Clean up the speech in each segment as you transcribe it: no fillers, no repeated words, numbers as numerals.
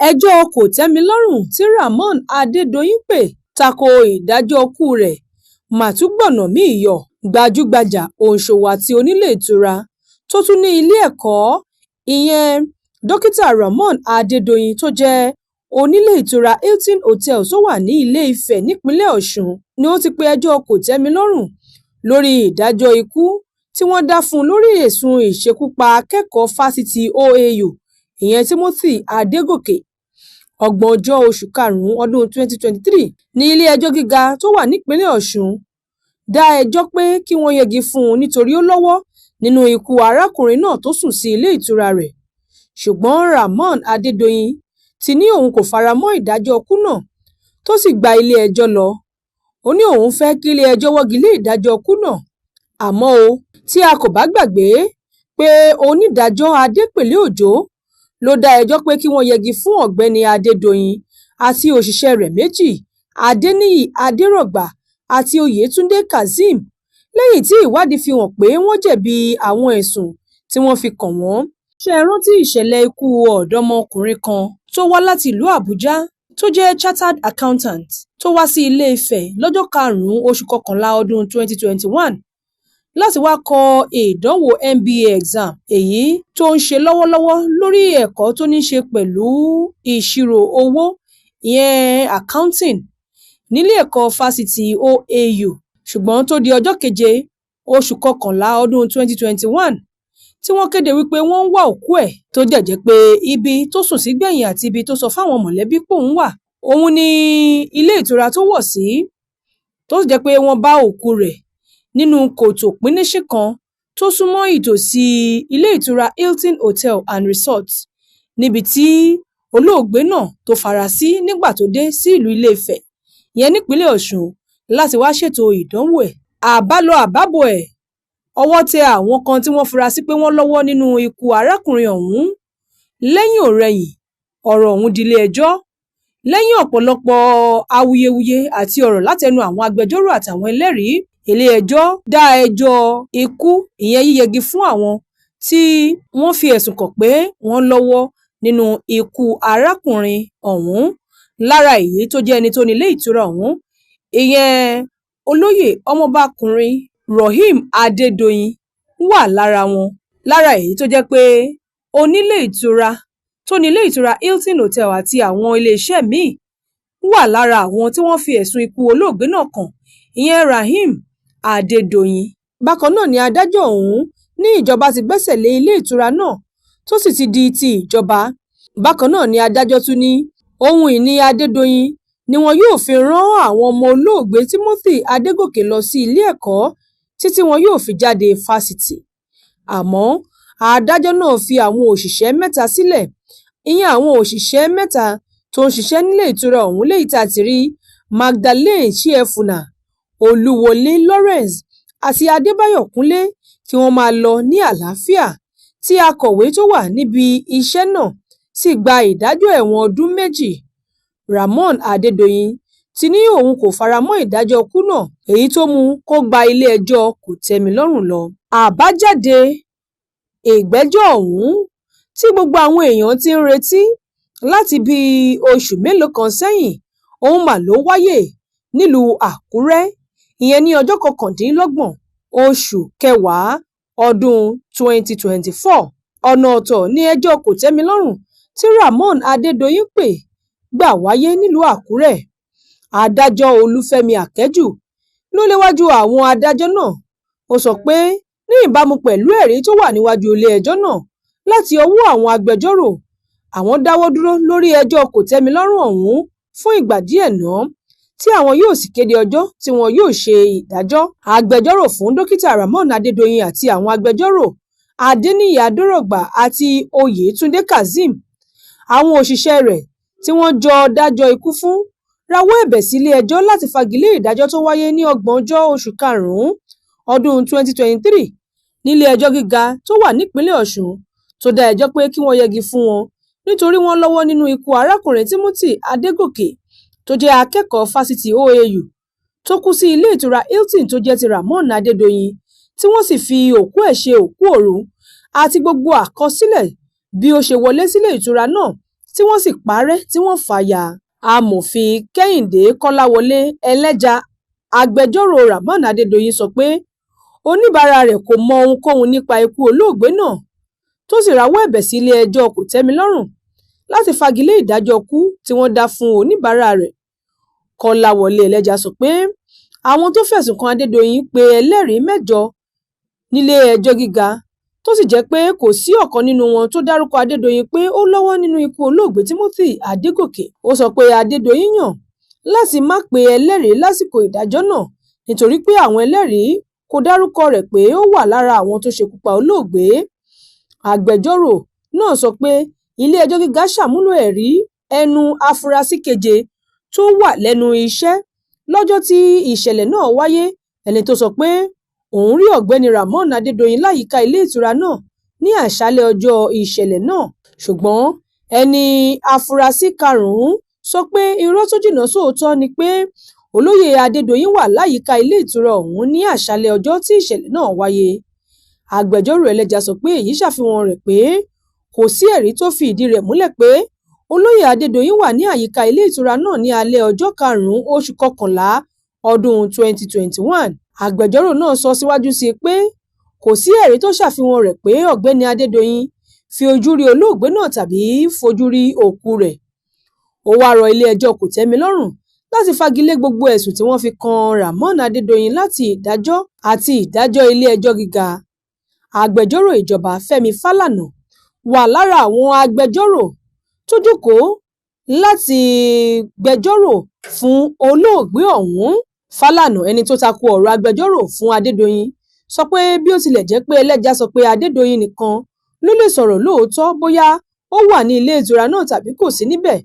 Ẹjọ́ kò-tẹ́-mi-lọ́rùn tí Rahmon Adédọ̀yìn pè ta ko ìdájọ́ ikú rẹ̀ mà tún gbọ̀nà miín yọ. Gbajúgbajà òǹṣòwò àti onílé-ìtura tó tún ní ilé-ẹ̀kọ́ ìyẹn Dókítà Rahmon Adédọ̀yìn tó jẹ́ onílé-ìtura Hilton Hotels tó wà ní Ilé-Ifẹ̀ nípínlẹ̀ Ọ̀ṣun ni ó ti pe ẹjọ́ kò-tẹ́-mi-lọ́rùn lórí ìdájọ́ ikú tí wọ́n dá fún un lórí ẹ̀sùn ìṣekúpa akẹ́kọ̀ọ́ fásitì OAU ìyẹn Timothy Adégòkè. Ògbóǹjọ́ oṣù karùn-ún ọdún 2023 ní ilé-ẹjọ́ gíga tó wà nípìnlẹ̀ Ọ̀ṣun dá ẹjọ́ pé kí wọ́n yẹgi fún un nítorí ó lọ́wọ́ nínú ikú arákùnrin náà tó sùn sí ilé ìtura rẹ̀. Ṣùgbọ́n Rahmon Adédọ̀yìn ti ní òun kò fara mọ́ ìdájọ́ ikú náà tó sì gba ilé-ẹjọ́ lọ. Ó ní òun fẹ́ kí ilé-ẹjọ́ wọ́gi lé ìdájọ́ ikú náà. Àmọ́ ó, tí a kò bá gbàgbé pé onídàájọ́ Adépèlé Òjó ló dá ẹjọ́ pé kí wọ́n yẹgi fún Ọ̀gbẹ́ni Adédọ̀yìn àti òṣìṣẹ́ rẹ̀ méjì Adẹniyí Adẹrọgbà àti Oyètúndé Kazeem lẹ́yìn tí ìwádìí fi hàn pé wọ́n jẹ̀bi àwọn ẹ̀sùn tí wọ́n fi kàn wọ́n. Ṣé ẹ rántí ìṣẹ̀lẹ̀ ikú ọ̀dọ́mọkùnrin kan tó wá láti ìlú Àbújá tó jẹ́ chartered accountant tó wá sí Ilé-Ifẹ̀ lọ́jọ́ karùn-ún oṣù kọkànlá ọdún 2021 láti wáá kọ ìdánwò MBA exam èyí tó ń ṣe lọ́wọ́lọ́wọ́ lórí ẹ̀kọ́ tó ní í ṣe pẹ̀lú ìṣirò owó ìyẹn accounting nílé ẹ̀kọ́ fásitì OAU, ṣùgbọ́n tó di ọjọ́ keje oṣù kọkànlá ọdún 2021 tí wọ́n kéde wípé wọ́n ń wá òkú ẹ̀, tó dẹ̀ jẹ́ pé ibi tó sùn sí gbẹ̀yìn àti ibi tó sọ fáwọn mọ̀lẹ́bí póun wà òun ní ilé ìtura tó wọ̀ sí, tó sì jẹ́ pé wọ́n bá òkú rẹ̀ nínú kòtò píníṣín kan tó súnmọ́ ìtòsí ilé ìtura Hilton Hotel and Resorts níbi tí olóògbé náà tó fara sí nígbà tó dé sí ìlú Ilé-Ifẹ̀ ìyẹn nípínlẹ̀ Ọ̀ṣun láti wáá ṣètò ìdánwò ẹ̀. Àbálọ àbábọ̀ ẹ̀, ọwọ́ tẹ àwọn kan tí wọ́n fura sí pé wọ́n lọ́wọ́ nínú ikú arákùnrin ọ̀hún. Lẹ́yìn-ọ̀-rẹyìn, ọ̀rọ̀ ọ̀hún dilé-ẹjọ́. Lẹ́yìn ọ̀pọ̀lọpọ̀ awuyewuye àti ọ̀rọ̀ látẹnu àwọn agbẹjọ́rò àtàwọn ẹlẹ́rìí, ilé-ẹjọ́ dá ẹjọ́ ikú ìyẹn yíyẹgi fún àwọn tí wọ́n fi ẹ̀sùn kàn pé wọ́n lọ́wọ́ nínú ikú arákùnrin ọ̀hún. Lára èyí tó jẹ́ ẹni tó nílé ìtura ọ̀hún, ìyẹn olóyè ọmọọbakùnrin Rohim Adédọ̀yìn wà lára wọn. Lára èyí tó jẹ́ pé onílé ìtura tó nílé ìtura Hilton Hotel àti àwọn iléeṣẹ́ míín wà lára àwọn tí wọ́n fi ẹ̀sùn ikú olóògbé náà kàn, ìyẹn Rahim Adédọ̀yìn. Bákan náà ni adájọ́ ọ̀hún ní ìjọba ti gbẹ́sẹ̀ lé ilé ìtura náà tó sì ti di ti ìjọba. Bákan náà ni adájọ́ tún ní ohun ìní Adédọ̀yìn ni wọn yóò fi rán àwọn ọmọ olóògbé Timothy Adégòkè lọ sí ilé ẹ̀kọ́ títí wọn yóò fi jáde fásitì. Àmọ́ adájọ́ náà fi àwọn òṣìṣẹ́ mẹ́ta sílẹ̀, ìyẹn àwọn òṣìṣẹ́ mẹ́ta tó ń ṣiṣẹ́ nílé ìtura ọ̀hún léyìí tá a ti rí Magdalene Chiefuna, Olúwọlé Lawrence àti Adébáyọ̀ Kúnlé kí wọ́n máa lọ ní àlàáfíà, tí akọ̀wé tó wà níbi iṣẹ́ náà sì gba ìdájọ́ ẹ̀wọ̀n ọdún 2. Rahmon Adédọ̀yìn ti ní òun kò fara mọ́ ìdájọ́ ikú náà, èyí tó mú kó gba ilé-ẹjọ́ kò-tẹ́-mi-lọ́rùn lọ. Àbájáde ìgbẹ́jọ́ ọ̀hún tí gbogbo àwọn èèyàn ti ń retí láti bíi oṣù mélòó kan sẹ́yìn ọ̀hún mà ló wáyé nílùú Àkúrẹ́, ìyẹn ní ọjọ́ kọkàndínlọ́gbọ̀n oṣù kẹwàá ọdún 2024. Ọ̀nà ọ̀tọ̀ ni ẹjọ́ kò-tẹ́-mi-lọ́rùn tí Rahmon Adédọ̀yìn pè gbà wáyé nílùú Àkúrẹ́. Adájọ́ Olúfẹ́mi Akẹ́jù ló léwájú àwọn adájọ́ náà. Ó sọ pé ní ìbámu pẹ̀lú ẹ̀rí tó wà níwájú ilé-ẹjọ́ náà láti ọwọ́ àwọn agbẹjọ́rò, àwọn dáwọ́ dúró lórí ẹjọ́ kò-tẹ́-mi-lọ́rùn ọ̀hún fún ìgbà díẹ̀ ná, tí àwọn yóò sì kéde ọjọ́ tí wọn yóò ṣe ìdájọ́. Agbẹjọ́rò fún Dókítà Rahmon Adédọ̀yìn àti àwọn agbẹjọ́rò Adẹniyí Adẹrọgbà àti Oyètúndé Kazeem, àwọn òṣìṣẹ́ rẹ̀ tí wọ́n jọ dájọ́ ikú fún, rawọ́ ẹ̀bẹ̀ sí ilé-ẹjọ́ láti fagilé ìdájọ́ tó wáyé ní ògbóǹjọ́ oṣù karùn-ún ọdún 2023 nílé-ẹjọ́ gíga tó wà nípìnlẹ̀ Ọ̀ṣun tó dá ẹjọ́ pé kí wọ́n yẹgi fún wọn nítorí wọ́n lọ́wọ́ nínú ikú arákùnrin Timothy Adégòkè tó jẹ́ akẹ́kọ̀ọ́ fásitì OAU tó kú sí ilé ìtura Hilton tó jẹ́ ti Rahmon Adédọ̀yìn, tí wọ́n sì fi òkú ẹ̀ ṣe òkú ọ̀run, àti gbogbo àkọsílẹ̀ bí ó ṣe wọlé sílé ìtura náà tí wọ́n sì parẹ́ tí wọ́n fà á ya. Amòfin Kẹ́hìndé Kọ́láwọlé Ẹlẹ́ja, agbẹjọ́rò Rahmon Adédọ̀yìn, sọ pé oníbàárà rẹ̀ kò mọ ohunkóhun nípa ikú olóògbé náà, tó sì rawọ́ ẹ̀bẹ̀ sí ilé-ẹjọ́ kòtẹ́milọ́rùn láti fagi lé ìdájọ́ ikú tí wọ́n dá fún oníbàárà rẹ̀. Kọ́láwọlé Ẹlẹ́ja sọ pé àwọn tó fẹ̀sùn kan Adédọ̀yìn pé ẹlẹ́rìí 8 nílé-ẹjọ́ gíga, tó sì jẹ́ pé kò sí ọ̀kan nínú wọn tó dárúkọ Adédọ̀yìn pé ó lọ́wọ́ nínú ikú olóògbé Timothy Adégòkè. Ó sọ pé Adédọ̀yìn yàn láti má pe ẹlẹ́rìí lásìkò ìdájọ́ náà nítorí pé àwọn ẹlẹ́rìí kò dárúkọ rẹ̀ pé ó wà lára àwọn tó ṣekú pa olóògbé. Agbẹjọ́rò náà sọ pé ilé-ẹjọ́ gíga ṣàmúlò ẹ̀rí ẹnu afurasí keje tó wà lẹ́nu iṣẹ́ lọ́jọ́ tí ìṣẹ̀lẹ̀ náà wáyé, ẹni tó sọ pé òun rí Ọ̀gbẹ́ni Rahmon Adédọ̀yìn láyìíká ilé ìtura náà ní àṣálẹ́ ọjọ́ ìṣẹ̀lẹ̀ náà, ṣùgbọ́n ẹni afurasí karùn-ún sọ pé irọ́ tó jìnnà sóòótọ́ ni pé olóyè Adédọ̀yìn wà láyìíká ilé ìtura ọ̀hún ní àṣálẹ́ ọjọ́ tí ìṣẹ̀lẹ̀ náà wáyé. Agbẹjọ́rò Ẹlẹ́ja sọ pé èyí ṣàfihàn rẹ̀ pé kò sí ẹ̀rí tó fi ìdí rẹ̀ múlẹ̀ pé olóyè Adédọ̀yìn wà ní àyíká ilé ìtura náà ní alẹ́ ọjọ́ 5 oṣù kọkànlá ọdún 2021. Agbẹjọ́rò náà sọ síwájú sí i pé kò sí ẹ̀rí tó ṣàfihàn rẹ̀ pé Ọ̀gbẹ́ni Adédọ̀yìn fi ojú rí olóògbé náà tàbí fojú rí òkú rẹ̀. Ó wáá rọ ilé-ẹjọ́ kòtẹ́milọ́rùn láti fagilé gbogbo ẹ̀sùn tí wọ́n fi kan Rahmon Adédọ̀yìn láti ìdájọ́ àti ìdájọ́ ilé-ẹjọ́ gíga. Agbẹjọ́rò ìjọba Fẹ́mi Fálànà wà lára àwọn agbẹjọ́rò tó jókòó láti gbẹjọ́rò fún olóògbé ọ̀hún. Fálànà, ẹni tó tako ọ̀rọ̀ agbẹjọ́rò fún Adédọ̀yìn, sọ pé bí ó tilẹ̀ jẹ́ pé Ẹlẹ́ja sọ pé Adédọ̀yìn nìkan ló lè sọ̀rọ̀ lóòótọ́ bóyá ó wà ní ilé ìtura náà tàbí kò sí níbẹ̀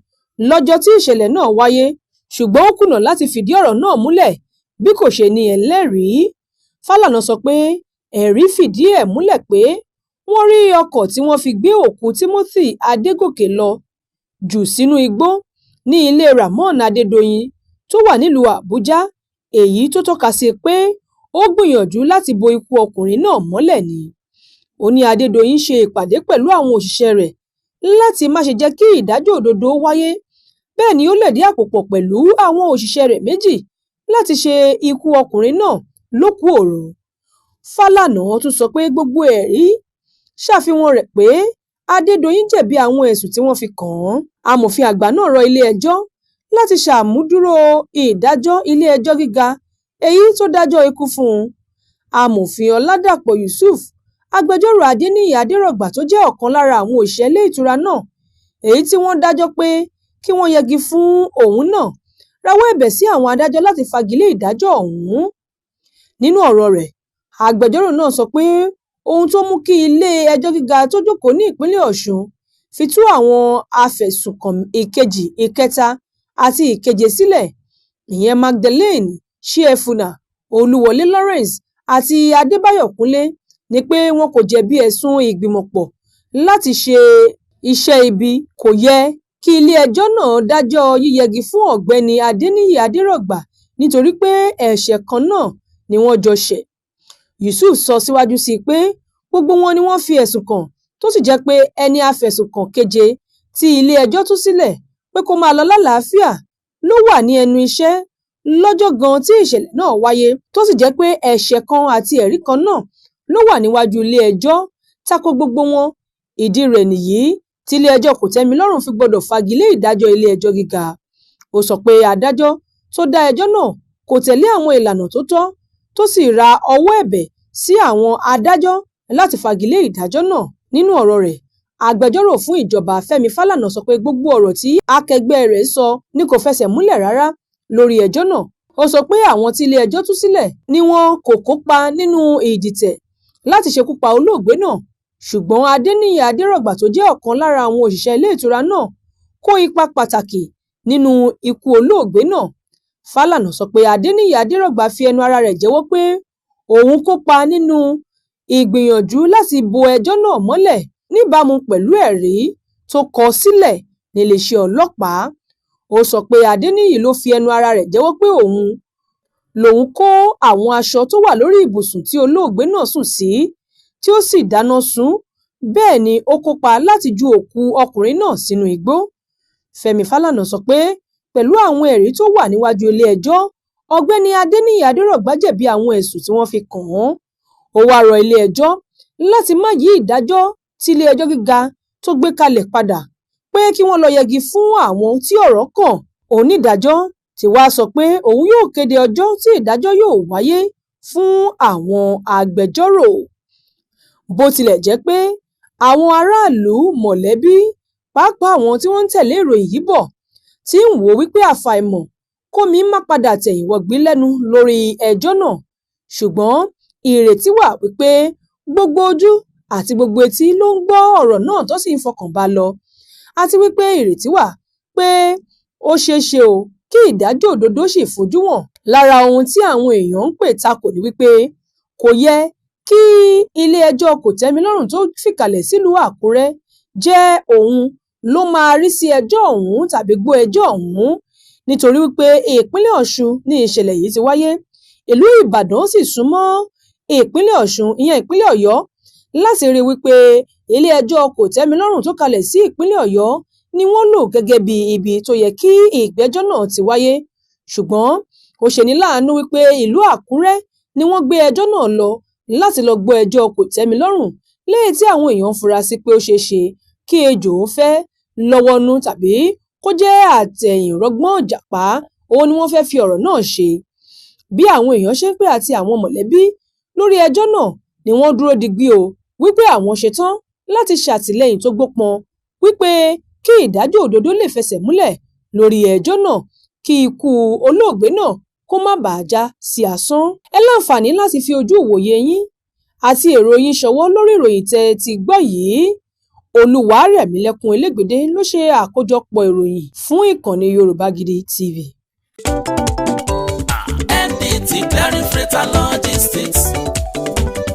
lọ́jọ́ tí ìṣẹ̀lẹ̀ náà wáyé, ṣùgbọ́n ó kùnà láti fìdí ọ̀rọ̀ náà múlẹ̀ bí kò ṣe ní ẹlẹ́rìí. Fálànà sọ pé ẹ̀rí fìdí ẹ̀ múlẹ̀ pé wọ́n rí ọkọ̀ tí wọ́n fi gbé òkú Timothy Adégòkè lọ jù sínú igbó ní ilé Rahmon Adédọ̀yìn tó wà nílùú Àbújá, èyí tó tọ́ka sí pé ó gbìyànjú láti bo ikú ọkùnrin náà mọ́lẹ̀ ni. Ó ní Adédọ̀yìn ṣe ìpàdé pẹ̀lú àwọn òṣìṣẹ́ rẹ̀ láti má ṣe jẹ́ kí ìdájọ́ òdodo wáyé, bẹ́ẹ̀ ni ó lẹ̀dí àpò pọ̀ pẹ̀lú àwọn òṣìṣẹ́ rẹ̀ méjì láti ṣe ikú ọkùnrin náà lókùú òru. Fálànà tún sọ pé gbogbo ẹ̀rí ṣàfihàn rẹ̀ pé Adédọ̀yìn jẹ̀bi àwọn ẹ̀sùn tí wọ́n fi kàn án. Amòfin àgbà náà rọ ilé-ẹjọ́ láti ṣàmúdúró ìdájọ́ ilé-ẹjọ́ gíga èyí tó dájọ́ ikú fún un. Amòfin Ọládàpọ̀ Yusuf, agbẹjọ́rò Adéníyì Adérọ̀gbà tó jẹ́ ọ̀kan lára àwọn òṣìṣẹ́ ilé ìtura náà èyí tí wọ́n dájọ́ pé kí wọ́n yẹgi fún òun náà, rawọ́ ẹ̀bẹ̀ sí àwọn adájọ́ láti fagilé ìdájọ́ ọ̀hún. Nínú ọ̀rọ̀ rẹ̀, agbẹjọ́rò náà sọ pé ohun tó mú kí ilé-ẹjọ́ gíga tó jókòó ní ìpínlẹ̀ Ọ̀ṣun fi tú àwọn afẹ̀sùnkàn ìkejì, ìkẹta àti ìkeje sílẹ̀, ìyẹn Magdalene Chiefuna, Olúwọlé Lawrence àti Adébáyọ̀ Kúnlé, ní pé wọn kò jẹ̀bi ẹ̀sùn ìgbìmọ̀pọ̀ láti ṣe iṣẹ́ ibi. Kò yẹ kí ilé-ẹjọ́ náà dájọ́ yíyẹgi fún Ọ̀gbẹ́ni Adéníyì Adérọ̀gbà nítorí pé ẹ̀ṣẹ̀ kan náà ni wọ́n jọ ṣẹ̀. Yusuf sọ síwájú sí i pé gbogbo wọn ni wọ́n fi ẹ̀sùn kàn, tó sì jẹ́ pé ẹni afẹ̀sùnkàn keje tí ilé-ẹjọ́ tú sílẹ̀ pé kó máa lọ lálàáfíà ló wà ní ẹnu iṣẹ́ lọ́jọ́ gan tí ìṣẹ̀lẹ̀ náà wáyé, tó sì jẹ́ pé ẹ̀ṣẹ̀ kan àti ẹ̀rí kan náà ló wà níwájú ilé-ẹjọ́ tako gbogbo wọn. Ìdí rẹ̀ nìyí tí ilé-ẹjọ́ kòtẹ́milọ́rùn fi gbọdọ̀ fagilé ìdájọ́ ilé-ẹjọ́ gíga. Ó sọ pé adájọ́ tó dá ẹjọ́ náà kò tẹ̀lé àwọn ìlànà tó tọ́, tó sì ra ọwọ́ ẹ̀bẹ̀ sí àwọn adájọ́ láti fagilé ìdájọ́ náà. Nínú ọ̀rọ̀ rẹ̀, agbẹjọ́rò fún ìjọba Fẹ́mi Fálànà sọ pé gbogbo ọ̀rọ̀ tí akẹgbẹ́ rẹ̀ sọ ni kò fẹsẹ̀ múlẹ̀ rárá lórí ẹjọ́ náà. Ó sọ pé àwọn tí ilé-ẹjọ́ tú sílẹ̀ ni wọn kò kópa nínú ìdìtẹ̀ láti ṣekú pa olóògbé náà, ṣùgbọ́n Adéníyì Adérọ̀gbà tó jẹ́ ọ̀kan lára àwọn òṣìṣẹ́ ilé ìtura náà kó ipa pàtàkì nínú ikú olóògbé náà. Fálànà sọ pé Adéníyì Adérọ̀gbà fi ẹnu ara rẹ̀ jẹ́wọ́ pé òun kópa nínú ìgbìyànjú láti bo ẹjọ́ náà mọ́lẹ̀ níbàámu pẹ̀lú ẹ̀rí tó kọ sílẹ̀ níléeṣẹ́ ọlọ́pàá. Ó sọ pé Adéníyì ló fi ẹnu ara rẹ̀ jẹ́wọ́ pé òun lòun kó àwọn aṣọ tó wà lórí ibùsùn tí olóògbé náà sùn sí, tí ó sì dáná sun ún, bẹ́ẹ̀ ni ó kópa láti ju òkú ọkùnrin náà sínú igbó. Fẹ́mi Fálànà sọ pé pẹ̀lú àwọn ẹ̀rí tó wà níwájú ilé-ẹjọ́, Ọ̀gbẹ́ni Adẹniyí Adẹrọgbà jẹ̀bi àwọn ẹ̀sùn tí wọ́n fi kàn án. Ó wáá rọ ilé-ẹjọ́ láti má yí ìdájọ́ tí ilé-ẹjọ́ gíga tó gbé kalẹ̀ padà, pé kí wọ́n lọ́ọ́ yẹgi fún àwọn tí ọ̀rọ̀ kàn. Onídàájọ́ tí wàá sọ pé òun yóò kéde ọjọ́ tí ìdájọ́ yóò wáyé fún àwọn agbẹjọ́rò. Bó tilẹ̀ jẹ́ pé àwọn aráàlú, mọ̀lẹ́bí, pàápàá àwọn tí wọ́n ń tẹ̀lé ìròyìn yìí bọ̀ ti ń wò ó wípé àfàìmọ̀ kómi má padà tẹ̀yìn wọ̀gbìn lẹ́nu lórí ẹjọ́ náà, ṣùgbọ́n ìrètí wà wípé gbogbo ojú àti gbogbo etí ló ń gbọ́ ọ̀rọ̀ náà tó sì ń fọkàn bá a lọ, àti wípé ìrètí wà pé ó ṣeé ṣe o kí ìdájọ́ òdodo sì fojú hàn. Lára ohun tí àwọn èèyàn ń pè takò ní wípé kò yẹ kí ilé-ẹjọ́ kòtẹ́milọ́rùn tó fìkàlẹ̀ sílùú Àkúrẹ́ jẹ́ òun ló máa rí sí ẹjọ́ ọ̀hún tàbí gbọ́ ẹjọ́ ọ̀hún, nítorí wípé ìpínlẹ̀ Ọ̀ṣun ní ìṣẹ̀lẹ̀ yìí ti wáyé, ìlú Ìbàdàn sì súnmọ́ ìpínlẹ̀ Ọ̀ṣun, ìyẹn ìpínlẹ̀ Ọ̀yọ́, láti rí wípé ilé-ẹjọ́ kòtẹ́milọ́rùn tó kalẹ̀ sí ìpínlẹ̀ Ọ̀yọ́ ni wọ́n lò gẹ́gẹ́ bí ibi tó yẹ kí ìgbẹ́jọ́ náà ti wáyé. Ṣùgbọ́n ó ṣeni láàánú wípé ìlú Àkúrẹ́ ni wọ́n gbé ẹjọ́ náà lọ láti lọ gbọ́ ẹjọ́ kòtẹ́milọ́rùn, léyìí tí àwọn èèyàn fura sí pé ó ṣeé ṣe kí ejò fẹ́ lọ́wọ́nú tàbí kó jẹ́ àtẹ̀yìnrọ̀gbọ́n ìjàpá òun ni wọ́n fẹ́ fi ọ̀rọ̀ náà ṣe. Bí àwọn èèyàn ṣe ń pè àti àwọn mọ̀lẹ́bí lórí ẹjọ́ náà ni wọ́n dúró digbí o wípé àwọn ṣetán láti ṣàtìlẹ́yìn tó gbópọn wípé kí ìdájọ́ òdodo lè fẹsẹ̀ múlẹ̀ lórí ẹjọ́ náà, kí ikú olóògbé náà kó má bàa já sí asán. Ẹ láǹfààní láti fi ojú ìwòye yín àti èrò yín ṣọwọ́ lórí ìròyìn tẹ́ ẹ ti gbọ́ yìí. Olúwarẹ̀mílẹ́kùn Elégbèdé ló ṣe àkójọpọ̀ ìròyìn fún ìkànnì Yorùbá Gidi TV. MDT Clearing Freight and Logistics,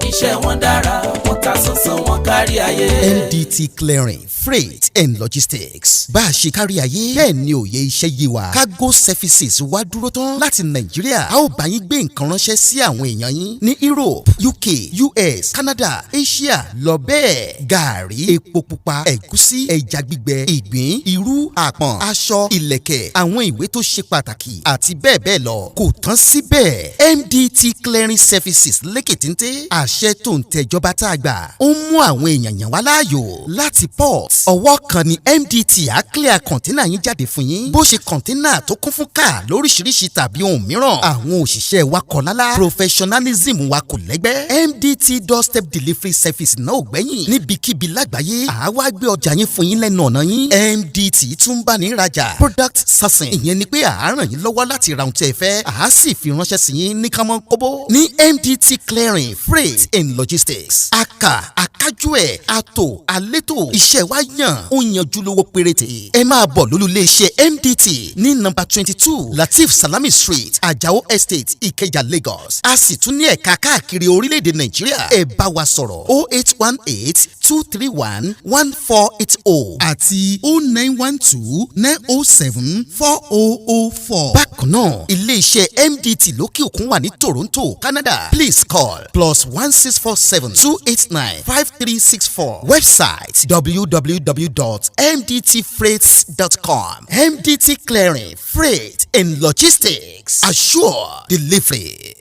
iṣẹ́ wọn dára, wọ́n ta sánsán, wọn kárí ayé. MDT Clearing Freight and Logistics, bá a ṣe kárí ayé bẹ́ẹ̀ ni òye iṣẹ́ yé wa. Cargo services wá dúró tán láti Nàìjíríà. A ó bá yín gbé nǹkan ránṣẹ́ sí àwọn èèyàn yín ní Europe, UK, US, Canada, Asia lọ bẹ́ẹ̀. Gàárì, epo pupa, ẹ̀gúsí, ẹja gbígbẹ, ìgbín, irú, àpọ̀n, aṣọ, ìlẹ̀kẹ̀, àwọn ìwé tó ṣe pàtàkì àti bẹ́ẹ̀ bẹ́ẹ̀ lọ. Kò tán síbẹ̀, MDT Clearing Services lékè téńté. Àṣẹ tó ń tẹjọba tá a gbà ó ń mú àwọn èèyàn yàn wá láàyò láti port. Ọwọ́ kan ni MDT á clear container yín jáde fún yín, bó ṣe container tó kún fún káà lóríṣiríṣi tàbí ohun mìíràn. Àwọn òṣìṣẹ́ wa kọ̀ lálá, professionalism wa kò lẹ́gbẹ́. MDT doorstep delivery service náà ò gbẹ́yìn. Níbikíbi lágbàáyé, àá wá gbé ọjà yín fún yín lẹ́nu ọ̀nà yín. MDT tún bá ní rajà. Product sourcing, ìyẹn ni pé àá ràn yín lọ́wọ́ láti ra ohun tí ẹ fẹ́, àá sì fi ránṣẹ́ sí yín ní kánmọ́ kóbó. Ní MDT Clearing Freight and Logistics, aka akájú ẹ̀ àtò àlétò, iṣẹ́ wa yàn, ó yanjú, lówó péréte. Ẹ máa bọ̀ lólú iléeṣẹ́ MDT ní nọ́mbà 22 Lateef Salami Street, Ajao Estate, Ìkẹjà, Lagos. A sì tún ní ẹ̀ka káàkiri orílẹ̀-èdè Nàìjíríà. Ẹ bá wa sọ̀rọ̀ 08182311480 àti 09129074004. Bákan náà, ilé-iṣẹ́ MDT lókè òkun wà ní Toronto, Canada. Please call +16472895364. Website www.mdtfreights.com. MDT Clearing Freight and Logistics, assure delivery.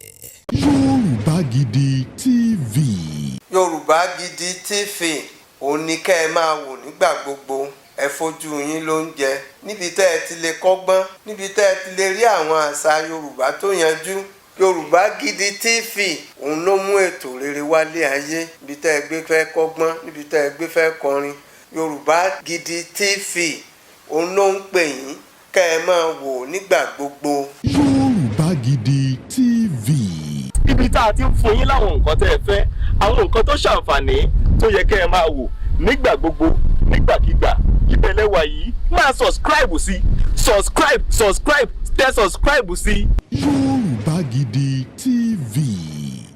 Yorùbá Gidi TV. Yorùbá Gidi TV, òun ni kẹ́ ẹ máa wò nígbà gbogbo. Ẹ fojú yín ló ń jẹ níbi tẹ́ ẹ ti lè kọ́gbọ́n, níbi tẹ́ ẹ ti lè rí àwọn àṣà Yorùbá tó yanjú. Yorùbá Gidi TV, òun ló mú ètò rere wálé ayé. Níbi tẹ́ ẹ gbé fẹ́ kọ́gbọ́n, níbi tẹ́ ẹ gbé fẹ́ kọrin, Yorùbá Gidi TV, òun ló ń pè yín kẹ́ ẹ máa wò nígbà gbogbo. Yorùbá Gidi TV. Ibi tá a ti ń fún yín láwọn nǹkan tẹ́ ẹ fẹ́, àwọn nǹkan tó ṣàǹfààní tó yẹ kẹ́ ẹ máa wò nígbà gbogbo, nígbàkigbà, ibẹ̀ lẹ wà yìí. Máa subscribe sí, subscribe, subscribe, tẹ subscribe sí. Yorùbá Gidi TV.